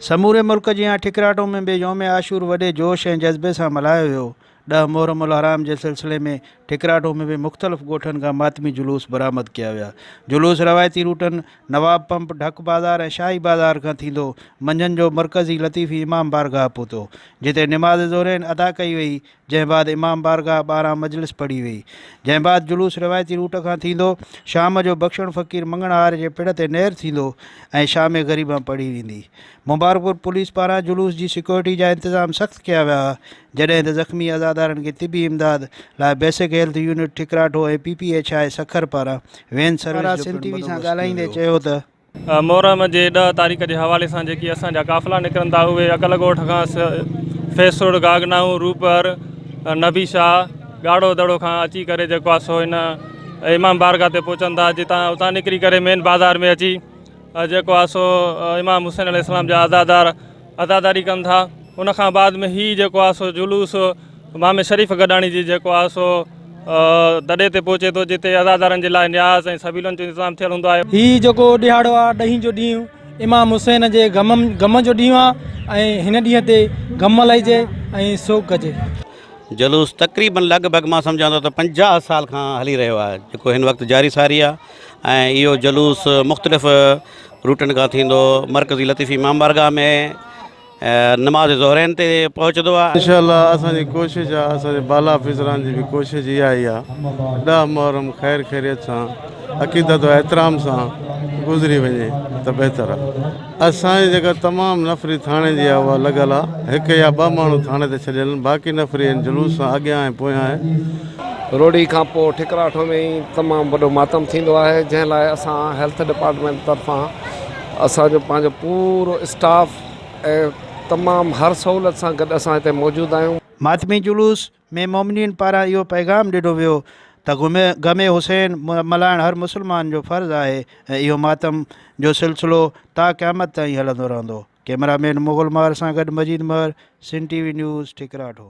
سموري ملڪ جيان ٺڪراٽو ۾ به يوم عاشور وڏي جوش ۽ جذبي سان ملهايو ويو. ڏهه محرم الحرام جي سلسلي ۾ ٺڪراٽو ۾ به مختلف ڳوٺن کان ماتمي جلوس برآمد ڪيا ويا. جلوس روايتي روٽن نواب پمپ، ڍڪ بازار ۽ شاهي بازار کان ٿيندو منجهند جو مرڪزي لطيفي امام بارگاهه پهتو، جتي نماز ظهرين ادا ڪئي وئي. جنهن بعد امام بارگاهه ٻاهران مجلس پڙهي وئي، جنهن بعد جلوس روايتي روٽ کان ٿيندو شام جو بخشڻ فقير مڱڻهار جي پڙ تي نير ٿيندو ۽ شام غريبان پڙهي ويندي. مبارڪپور پوليس پاران جلوس جي سيڪيورٽي جا انتظام سخت ڪيا ويا ها، جڏهن ته زخمي عزادارن کي طبي امداد لاء basic health unit Thakratho ۽ P P H I Sukkur پاران وين سروس جو پڻ بندوبست ڪيو ويو. چيو ته. محرم جي ڏهه تاريخ جي حوالي سان جيڪي اسان جا قافلا نڪرن ٿا اهي اڪل ڳوٺ کان فيسوڙ، گاگنائون، روپهر، نبي شاهه، ڳاڙهو دڙو کان اچي ڪري جيڪو آهي سو هن امام بارگاهه تي پهچن ٿا جتان اتان نڪري ڪري مين بازار ۾ اچي جيڪو آهي سو امام حسين عليه السلام جا عزادار عزاداري ڪن ٿا ان کان بعد ۾ هي جيڪو آهي سو جلوس مامي شريف گڏاڻي جي جيڪو آهي سو دڙي تي پهچي ٿو جتي عزادارن جي لاء نياز ۽ سبيلن جو انتظام ٿيل هوندو آهي. هي جيڪو ڏهاڙو آهي ڏهين جو ڏينهن امام حسين جي غم غم جو ڏينهن آهي ۽ هن ڏينهن تي غم ملهائجي ۽ سوڳ ڪجي. جلوس تقريبن لڳ ڀڳ مان سمجهان ٿو ته 50 سال کان هلي رهيو آهي جيڪو هن وقت جاري ساري آهي ۽ اهو جلوس مختلف روٽن کان ٿيندو مرڪزي لطيفي امام بارگاهه ۾ نماز ظهرين تي پهچندو آهي. انشاء الله اسان جي ڪوشش آهي اسان جي بالا آفيسران جي به ڪوشش اها ئي آهي ڏهه محرم خير خيريت سان عقيدت و احترام سان گذري وڃي ته بهتر آهي. اسان جي جيڪا تمام نفري ٿاڻي جي آهي اها لڳل آهي هڪ يا ٻه ماڻهو ٿاڻي تي ڇڏيل آهن باقي نفري هن جلوس سان اڳيان ۽ پويان آهي. روهڙي کان پوء ٺڪراٺو ۾ ئي تمام وڏو ماتم ٿيندو آهي جنهن لاء اسان هيلٿ ڊپارٽمينٽ طرفان اسان جو پنهنجو پورو اسٽاف ۽ تمام هر سهولت سان گڏ اسان هتي موجود آهيون. ماتمي جلوس ۾ مومنين پاران اهو پيغام ڏنو ويو ته غم حسين ملهائڻ هر مسلمان جو فرض آهي ۽ اهو ماتم جو سلسلو تا قيامت تائين هلندو رهندو. ڪئميرا مين مغل مهر سان گڏ Majeed Mehar, Sindh T V news, Thakratho.